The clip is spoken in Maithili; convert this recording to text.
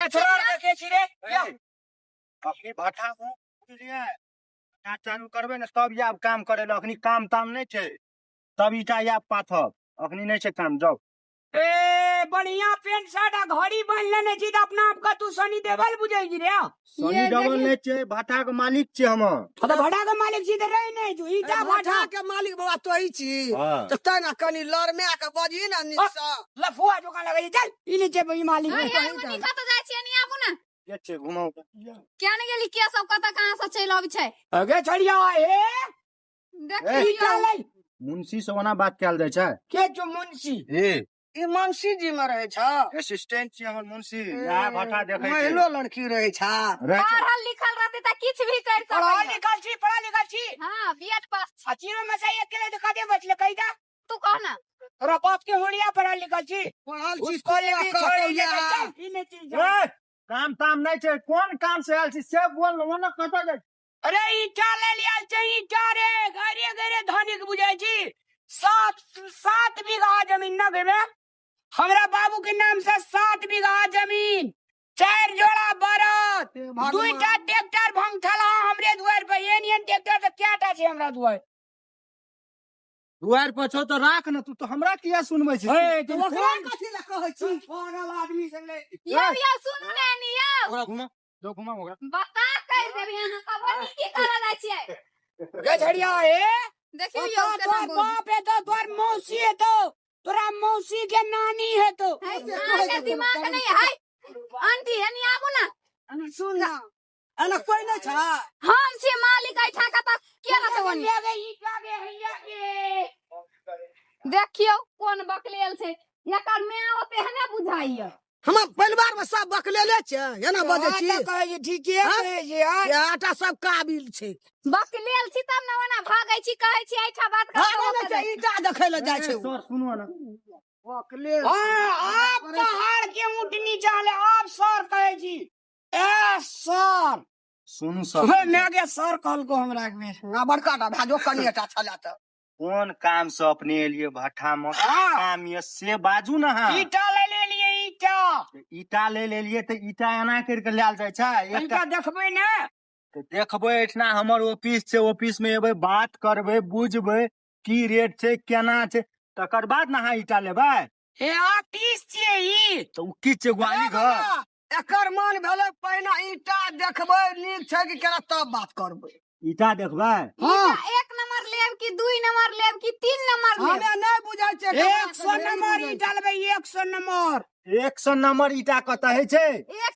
छोड़ा के छी रे। या। अखनी भट्ठा को बुझलियै, काज चालू करबै ने तब आब काम करे लए। अखनी काम ताम नहि छै, तब ईटा आब पाथब। अखनी नहि छै काम, जाउ। ए बढ़िया पेंट शर्ट आ घड़ी बन लेने छी त अपना आप का तू सनी देवल बुझै छी रे। सनी ये देवल देखी। नहि छै, भट्ठा के मालिक छियै हम। तो भट्ठा के मालिक छी त रहि नहि जो ईटा भट्ठा भट्ठा के मालिक बाबा तोही छी। हँ। तऽ तैं ने कनि लड़मे के बजही ने नीकसँ। लफुआ जोका लगै छै, चल ई नीचे ई मालिक। हँ, यार, मनी कतऽ जाइ छियै? एनी आबू ने। के छै घुमाउ। किया ने गेली? के सब कतऽ कहाँ से चलि अबै छै? अगे छड़िया हे। देखियौ। ईटा लै। मुंशी से ओना बात कयल जाइ छै? के जो मुंशी? ए ई मुंशी जी मे रहै छ? असिस्टेंट छी हमर मुंशी, इएह भट्ठा देखै छै। महिलो लड़की रहै छ? रहै छै। पढ़ल लिखल रहतै तऽ किछु भी करि पढ़ल सकैए। लिखल छी, पढ़ल लिखल छी। हँ, बीएड पास छी। आ चीरो में से एक किलो दिखा दे बचले कहिदा। तू कह ना। तोरा बाप के होड़िया पढ़ल लिखल छी। पढ़ल छी। उसको लेके छोड़ी या। लेके चल ई नीचे जा। ए, काम ताम नहि छै, कोन काम से आयल छी से बोल, ओना कतऽ जाइ? अरे ईटा ले लिया छै ईटा रे, घरे घरे धनिक बुझै छी। 7 7 बीघा जमीन न गेमे हमरा बाबू के नाम से, 7 बीघा जमीन, 4 जोड़ा बरद, दुईटा ट्रैक्टर भंगठला हमरे दुआर पर। एहन एहन ट्रैक्टर तऽ कएटा छै हमरा दुआर? दुआरि पर छौ तऽ राख ने तू, तऽ हमरा किया सुनबै छी? ए, तू ओकरा कोन कथी लए कहै छी? पागल आदमी सब ले। यौ यौ, सुनू ने एनी यौ। ओकरा घुमा दो, घुमा ओकरा। बता करि देबै अहाँ सब। ओनी की करऽ जाइ छियै? गझड़िया हे। देखियौ यौ, ओतऽ केना तोहर बोल बाप हेतौ, तोहर मौसी हेतौ, तोरा मौसी के नानी हेतौ। है, अहाँके दिमाग नहि है। आंटी, एनी आबू ने। सुन ना, एना कोइ नहि छ? हम छियै मालिक एहिठाम के, तऽ के रहतै ओनी? गे ईटा गे हैया गे। देखियौ कोन बकलेल छै, एकर माय ओते ने बुझाइया। हमर परिवार मे सब बकलेले छै, एना बजै छी? हँ, तऽ कहै छी, ठीके हँ? कहै छी यार। आटा सब काबिल छै। बकलेल छी तब ने ओना भागै छी, कहै छी एहिठाम बात कर। भागै नहि छै, ईटा देखै लए जाइ छै ए, ओ। सर, सुनू ने। बकलेल। हाँ, आप पहाड़ के ऊँटनी चाले आप सर कहै छी ए सर। सुनू सर। मैं गे सर कहलको हमरा एक बेर। ना बड़का टा भए जो, कनिएटा छलै तऽ। कोन काम से अपने एलियै भट्ठा मे? हाँ। काम ये से बाजू ने अहाँ। ईटा ले लेलिए ईटा। ईटा ले लेलियै तऽ ईटा एना करि कऽ लायल जाइ छै एकटा? ईटा देखबै ने। तऽ देखबै, एहिठिना हमर ऑफिस छै, ऑफिस मे एबै, बात करबै, बुझबै की रेट छै, केना छै, तकर बाद ने अहाँ ईटा लेबै। हे ऑफिस छियै ई। तऽ ओ की छै, ग्वाली घर? एकर मन भेलै पहिने ईटा देखबै, नीक छै कि केना, तब बात करबै। ईटा देखबै? हाँ। ईटा 1 नंबर लेब कि 2 नंबर लेब कि 3 नंबर लेब? हमे नहि बुझै छियै। 100 नंबर ईटा लेबै, 100 नंबर। 100 नंबर ईटा कतऽ होइ छै? एक